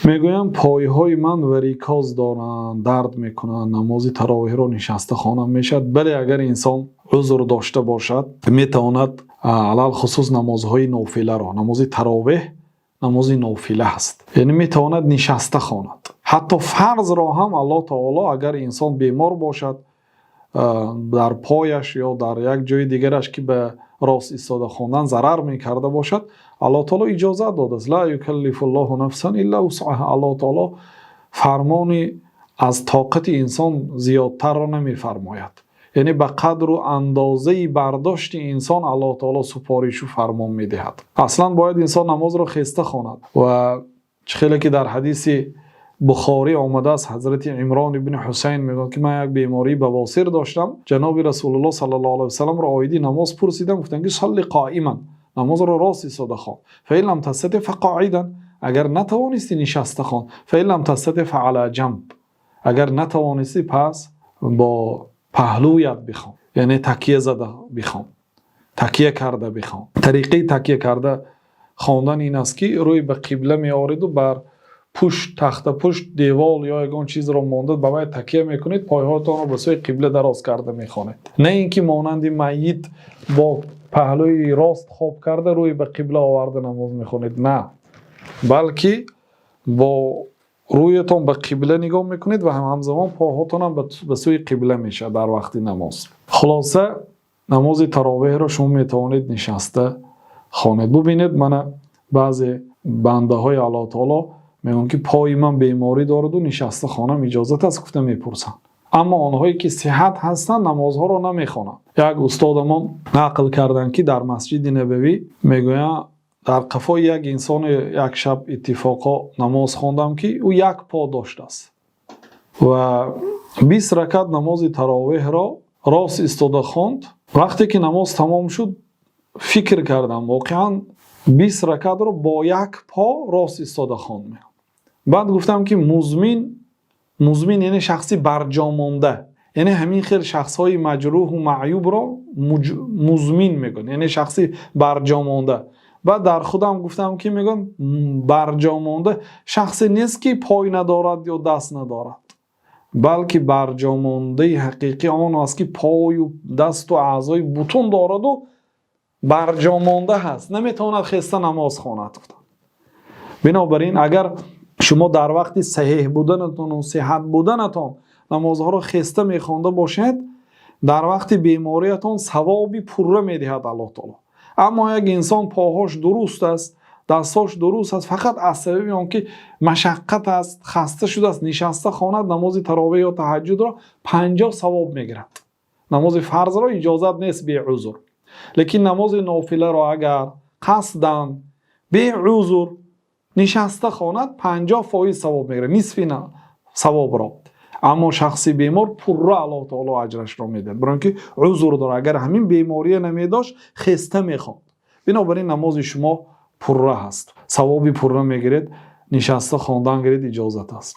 Мегӯям, пойҳои ман варикоз доранд, дард мекунанд, намози таровеҳро нишаста хонам мешавад? Бале, агар инсон узр дошта бошад, метавонад, алалхусус намозҳои нофиларо. Намози таровеҳ намози нофила аст, яъне метавонад нишаста хонад. Ҳатто фарзро ҳам Аллоҳ таоло, агар инсон бемор бошад, дар пояш ё дар як ҷои дигараш, ки ба рост истода хондан зарар мекарда бошад, Аллоҳ таоло иҷозат додааст. لا يكلف الله نفسا إلا وسعها. Аллоҳ таоло фармони аз тоқати инсон зиёдтарро намефармояд, яъне ба қадру андозаи бардошти инсон Аллоҳ таоло супоришу фармон медиҳад. Аслан бояд инсон намозро хеста хонад. Ва чӣ хеле ки дар ҳадиси Бухорӣ омадааст, ҳазрати Имрон ибни Ҳусайн мегӯяд, ки ман як бемории бавосир доштам, ҷаноби Расулуллоҳ саллаллоҳу алайҳи васалламро оиди намоз пурсидам. Гуфтанд, ки صل قائما, намозро рост истода хон. فإن لم تستطع فقاعدا, агар натавонистӣ, нишаста хон. فإن لم تستطع فعلى جنب, агар натавонистӣ, пас бо паҳлӯят бихон, яъне такя зада бихон, такя карда бихон. Тариқаи такя карда хондан ин аст, ки рӯй ба қибла меориду бар пушт, тахтапушт, девол ё ягон чизро монда, ба вай такя мекунед, пойҳоятонро ба сӯи қибла дароз карда мехонед. На ин ки монанди майит бо паҳлӯи рост хоб карда, рӯй ба қибла оварда намоз мехонед. На, балки бо рӯятон ба қибла нигоҳ мекунед ва ҳамзамон поҳотонам ба сӯи қибла мешавад дар вақти намоз. Хулоса, намози таровеҳро шумо метавонед нишаста хонед. Бубинед, мана баъзе бандаҳои Аллоҳ таоло мегӯянд, ки пои ман беморӣ дораду нишаста хонам иҷозат аст, гуфта мепурсанд. Аммо онҳое ки сиҳат ҳастанд, намозҳоро намехонанд. Як устодамон нақл карданд, ки дар Масҷиди Набавӣ, мегӯянд, дар қафои як инсоне як шаб иттифоқо намоз хондам, ки ӯ як по доштааст ва 20 ракат намози таровеҳро рост истода хонд. Вақте ки намоз тамом шуд, фикр кардам: воқеан 20 ракатро бо як по рост истода хонд. Баъд гуфтам, ки музмин, музмин яъне шахси барҷомонда, яъне ҳамин хел шахсҳои маҷрӯҳу маъюбро музмин мегӯянд, яъне шахси барҷомонда. Баъд дар худам гуфтам, ки мегӯям, барҷомонда шахсе нест, ки пой надорад ё даст надорад, балки барҷомондаи ҳақиқӣ он аст, ки пою дасту аъзои бутун дораду барҷомонда ҳаст, наметавонад хеста намоз хонад, гуфтам. Бинобар ин, агар шумо дар вақти саҳеҳ буданатону сиҳат буданатон намозҳоро хеста мехонда бошед, дар вақти бемориятон савоби пурра медиҳад Аллоҳ таоло. Аммо як инсон поҳош дуруст аст, дастҳош дуруст аст, фақат аз сабаби он ки машаққат аст, хаста шудааст, нишаста хонад намози таровеҳ ё таҳаҷҷудро, 50 савоб мегирад. Намози фарзро иҷозат нест беузр, лекин намози нофиларо агар қасдан беузр нишаста хонад, 50% савоб мегирад, нисфи савобро. Аммо шахси бемор пурра Аллоҳ таоло аҷрашро медиҳад, барои ин ки узр дорад. Агар ҳамин бемория намедошт, хеста мехонд. Бинобар ин намози шумо пурра ҳаст, савоби пурра мегиред. Нишаста хондан гиред, иҷозат аст.